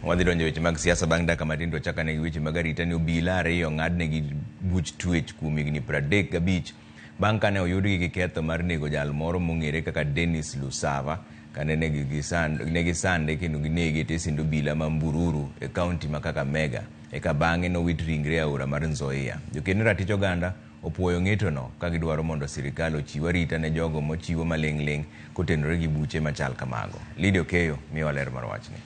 Wadhi donjo e weche mag siasa bang' dakika matin to wachak ane gi weche mag arita ni obila ariyo ong'adnegi buch twech kuom higni 35 bang' kane oyudgi gi ketho mar nego jal moro mong'ere kaka Dennis Lusava kane ne gisande kendo ginege e tesend obila ma Mbururu e kaunti ma Kakamega eka bang'e nowit ringre e aora mar Nzoia. Joked ne ratich oganda opuoyo ng'etono ka gidwaro mondo sirikal ochiw arita ne jogo mochiwo maling'ling' kotenore gi buche machal kamago. Lydia Okeyo miyowa ler mar wachni.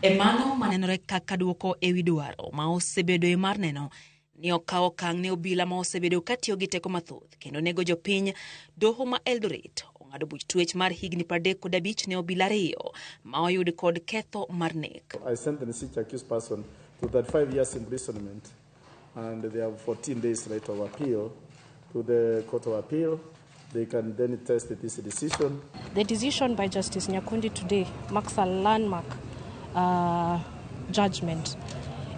E mano manenore kaka duoko ewi dwaro ma osebedoe mar neno ni okaw okang' ne obila ma osebedo katiyo gi teko mathoth kendo nego jopiny. Doho ma Eldoret ong'ado buch twech mar higni 35 ne obila ariyo ma oyud kod ketho mar nek. I sentence each accused person to 35 years imprisonment and they have 14 days right of appeal to the Court of Appeal. They can then test this decision. The decision by Justice Nyakundi today marks a landmark judgment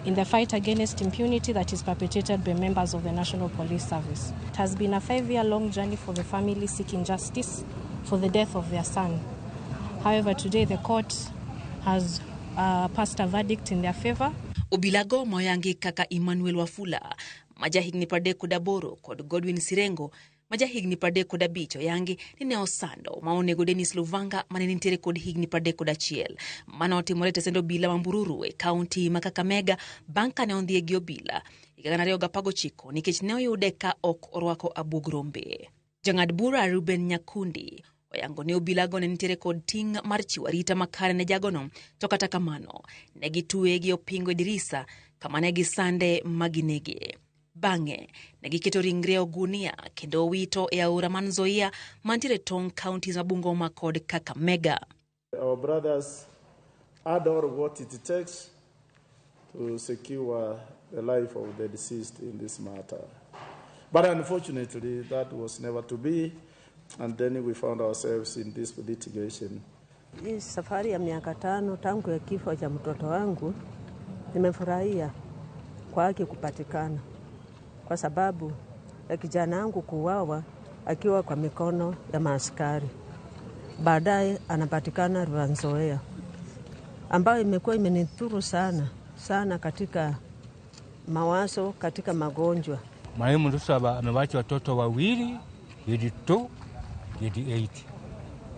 in the fight against impunity that is perpetrated by members of the National Police Service. It has been a 5-year long journey for the family seeking justice for the death of their son. However, today the court has passed a verdict in their favor. Obilago moyangi kaka Emmanuel Wafula ma jahigni 38 kod Godwin Sirengo ma jahigni 35 oyangi ni ne osando ma onego Dennis Luvanga mane nitiere kod higni 31. Mano otimore e tesend obila ma Mbururu e kaunti ma Kakamega bang' kane ondhiye gi obila higa 2019 nikech ne oyude ka ok orwako abuog rombe. Jang'ad bura Ruben Nyakundi oyango ni obilago ne nitiere kod ting' mar chiwo arita makare ne jagono, to kata kamano ne gitweye gi opingo e dirisa kama ne gisande ma ginege. Bang'e ne giketo ringre e ogunia kendo wito e aora mar Nzoia mantiere tong' counties ma Bungoma kod Kakamega. Our brothers had all what it takes to secure the life of the deceased in this matter. But unfortunately, that was never to be, and then we found ourselves in this litigation. Hii safari ya miaka 5 tangu ya kifo cha mtoto wangu, nimefurahia kwa haki kupatikana, kwa sababu ya kijana wangu kuuawa akiwa kwa mikono ya maaskari, baadaye anapatikana River Nzoia, ambayo imekuwa imenidhuru sana sana katika mawazo, katika magonjwa. Marehemu Lusaba amewacha watoto wawili, grade 2, grade 8,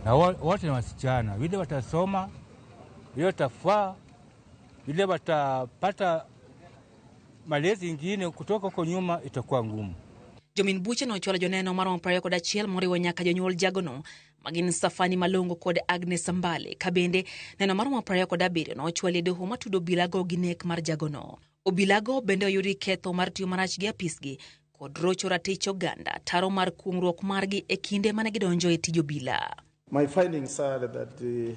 na wote ni wasichana. Vile watasoma, vile watafaa, vile watapata malezi ingine kutoka huko nyuma itakuwa ngumu. Jomin buche nochwalo joneno maromo 21 moriwo nyaka jonyuol jagono magin Safani Malongo kod Agnes Ambale, ka bende neno maromo 27 nochwal e doho matudo obilago gi nek mar jagono. Obilago bende oyudi ketho mar tiyo marach gi apisgi kod rocho ratich oganda taro mar kuong'ruok margi e kinde mane gidonjo e tij obila. My findings are that the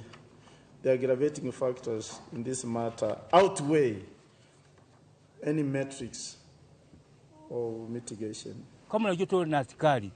aggravating factors in this matter outweigh any metrics of mitigation. Kama unajua tu na askari,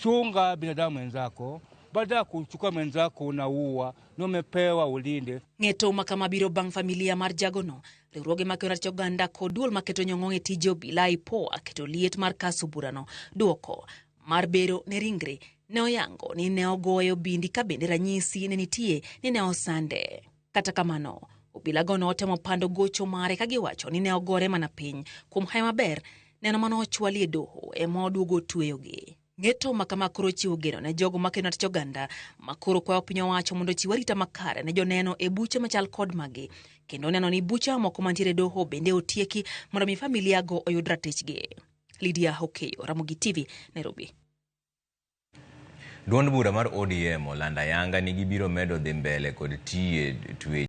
chunga binadamu mwenzako, baada ya kuchukua mwenzako unaua, na umepewa ulinde. Ng'eto ma kama biro bang' familia mar jagono, riwruoge makedo ratich oganda kod duol maketo nyong'ong e tije obila IPOA keto liet mar kaso burano. Duoko mar bero ne ringre ne oyango ni ne ogoye obindi ka bende ranyisi ne nitie ni ne osande. Kata kamano, obilago notemo pando gocho mare ka giwacho ni ne ogore mana piny. Kuom hayi maber, neno mane ochwali e doho ema oduogo tweyogi. Ng'eto ma kama koro chiwo geno ne jogo makedo ratich oganda ma koro kwayo piny owacho mondo ochiw arita makare ne joneno e buche machal kod magi, kendo neno ni buche mamoko mantiere e doho bende otieki mondo mi familia go oyud ratichgi. Lydia Okeyo, Ramogi TV, Nairobi. Duond bura mar ODM olando ayanga ni gibiro medo dhi mbele kod tiye twech.